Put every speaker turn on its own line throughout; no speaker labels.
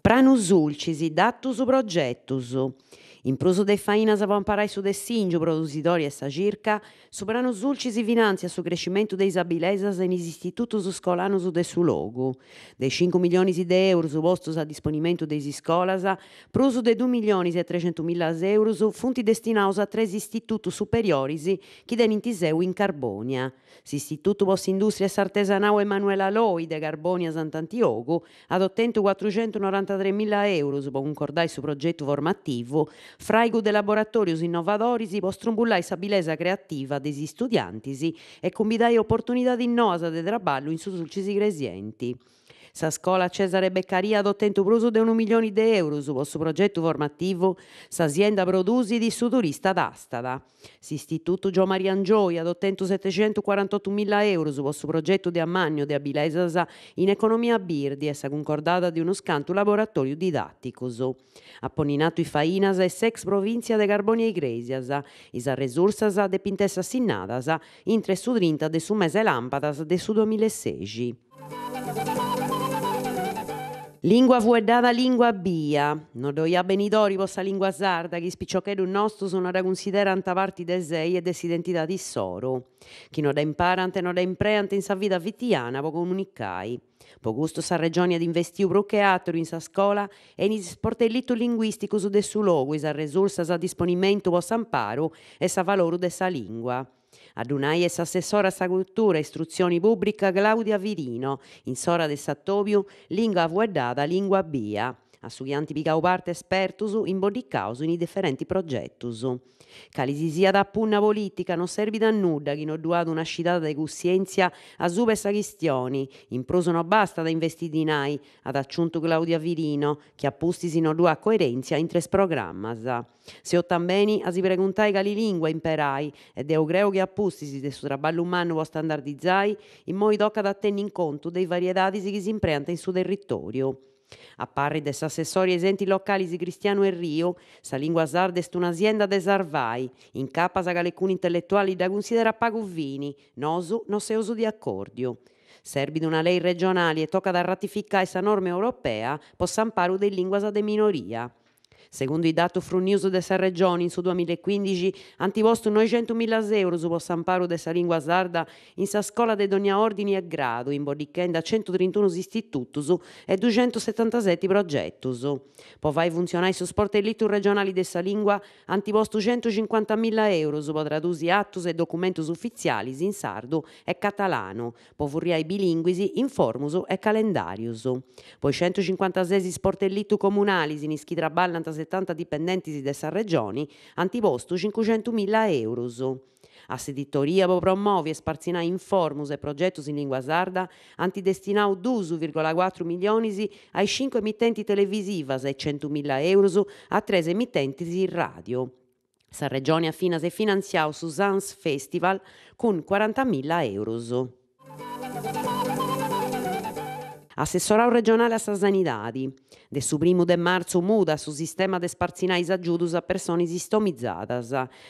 Pranu Sulcis, datus progetus. In prus de is fainas po amparai su tessìngiu produsidori e sa circa, Su Pranu Sulcis finàntziat su crescimentu de is abilesas in is istitutus scolanus de su logu. De is cincu milionis de eurus postus a disponimentu de is iscolas, prus de dus milionis e trexentumilla eurus funt destinaus a tres istitutus superioris chi tenint seu in Carbònia, s'Istitutu po s'Indùstria e s'Artesanau Emanuela Loi de Carbònia Sant'Antiogu at otentu cuatruxentunorantatremilla eurus po cuncordai su progetu formativu Fràigu de laboratòrius innovadoris po strumbullai s'abilesa creativa de is istudiantis e cumbidai oportunidadis noas de traballu in su Sulcis Igresienti. Sa scola Cesare Beccaria at otentu prus de unu milioni de eurus po su progetu formativu Sa sienda produsit, su turista tastat. S'Istitutu Gio Maria Angioy at otentu setexentucuarantotumilla eurus po su progetu de ammànniu de abilesas in economia birdi e sa cuncordada de unus cantu laboratòrius didàticus. A ponni in atu is fainas est s'ex Provìntzia de Carbònia Igrèsias. Is arresursas depint essi assinnadas intre su trinta de su mese làmpadas de su duamillaesexi. Lìngua fueddada lìngua bia. No ddoi at benidori po sa lìngua sarda chi is piciocheddus nostus no dda cunsiderant parti de sei e de s'identidadi issoru, chi no dda imparant e no dda impreant in sa vida fitiana po comunicai. Po custu sa Regioni at investiu prus che àteru in sa scola e in is sportellitus linguìsticus de su logu is arresursas a disponimentu po s'amparu e s'avaloru de sa lìngua. A ddu nai est s'assessora a sa Cultura e Istrutzioni Pùbrica Claudia Firino in s'ora de s'atòbiu Lìngua fueddada, lìngua bia, a su chi ant pigau parte espertus imboddicaus in is diferentis progetus. Cali si siat punna polìtica no serbit a nudda chi no ddu at una scidada de cussièntzia asuba 'e sa chistioni, in prus no bastat a investì dinai, at aciuntu Claudia Firino, chi a pustis no ddu at coerèntzia intre is programmas. Seus tambeni a si preguntai cali lìngua imperai e deu creu chi a pustis de su traballu mannu po standardizai, immoi tocat a tenni in contu de is variedadis chi s'impreant in su territòriu. A parri de s'assessori a is entis localis Cristianu Erriu, sa lìngua sarda est una sienda de sarvai, incapas calecunu intelletuali dda cunsiderat pagu fini, nosu no seus de acòrdiu. Serbit una lei regionali e tocat a ratificai sa norma europea po s'amparu de is lìnguas de minoria. Segundu is datus frunnius de sa Regioni in su duamillaecuindixi ant postu noixentumilla eurus po s'amparu de sa lìngua sarda in sa scola de dònnia òrdini e gradu, imboddichendi a centutrintunus istitutus e duxentusetantaseti progetus. Po fai funtzionai su sportellitu regionali de sa lìngua ant postu centucincuantamilla eurus po tradusi atus e documentus ufitzialis in sardu e catalanu, po furriai bilìnguis informus e calendàrius. Po is centucincuantases sportellitus comunalis in is chi traballant setanta dipendentis de sa Regioni ant postu cincuxentumilla eurus. A s'editoria po promovi e spartzinai informus e progetus in lìngua sarda ant destinau dus virgola cuatru milionis a is cincu emitentis televisivas e centumilla eurus a tres emitentis ràdiu. Sa Regioni at finas finantziau su Suns Festival cun cuarantamilla eurus. Assessorau regionali a sa Sanidadi. De su primu de martzu mudat su sistema de spartzinai is agiudus a personis istomizadas.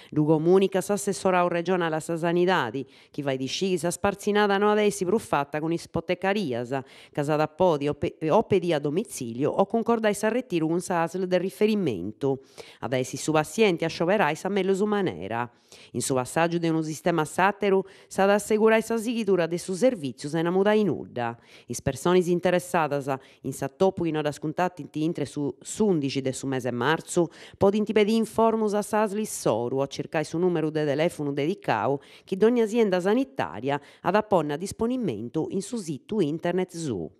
Ddu comunicat s'assessorau regionali a sa Sanidadi, chi fait sciri chi sa spartzinada no at essi prus fata cun is potecarias, ca s'at a podi o pedì a domitzìliu o cuncordai s'arretiru cun sa ASL de riferimentu. At a essi su passienti a scioberai sa mellus manera. In su passàgiu de unu sistema a s'àteru s'at a assegurai sa sighidura de su servìtziu sena mudai nudda. Is personis interessadas in s'atopu chi no ddas cuntatint intre su s'undixi de su mese martzu podint pedì informus a sa ASL issoru o circai su nùmeru de telèfunu dedicau chi dònnia sienda sanitària at a ponni a disponimentu in su situ internet suu.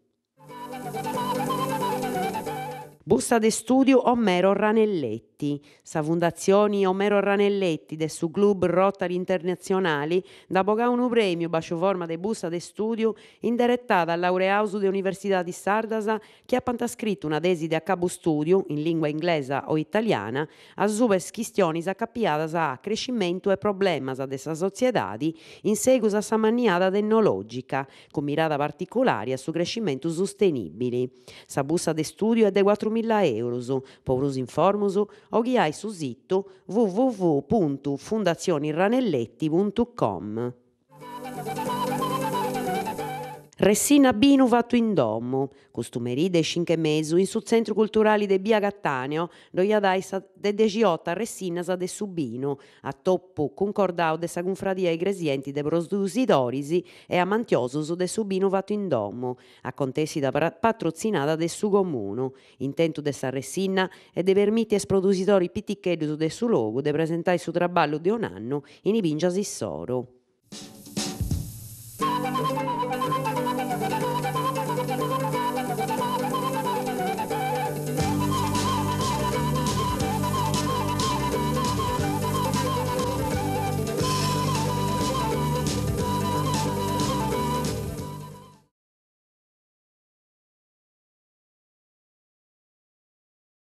Bussa de stùdiu Omero Ranelletti. Sa Fundatzioni Omero Ranelletti de su Club Rotary Internatzionali nd'at bogau unu prèmiu bàsciu forma de bussa de stùdiu inderetada a laureaus de universidadis sardas chi apant scritu una tesi de acabu stùdiu in lìngua inglesa o italiana asuba is chistionis acapiadas a crescimentu e problemas de sa sotziedadi in segus a s'amanniada tennològica cun mirada particulari a su crescimentu sustenìbili. Sa bussa de stùdiu est de cuatrumilla eurus. Po prus informus, oghiai su situ www puntu fundatzioniranelletti puntu com. Ressinna binu fatu in domu. Custu merì de is cincu e mesu in su tzentru culturali de bia Cattaneo ddoi at ai sa de dexiotu Arressinnas de su binu, atopu cuncordau de sa Cunfradia Igresienti de produsidoris e amantiosus de su binu fatu in domu, acontèssida patrotzinada de su Comunu. Intentu de sa Ressinna est de permiti a is produsidoris piticheddus de su logu de presentai su traballu de un'annu in is bìngias issoro.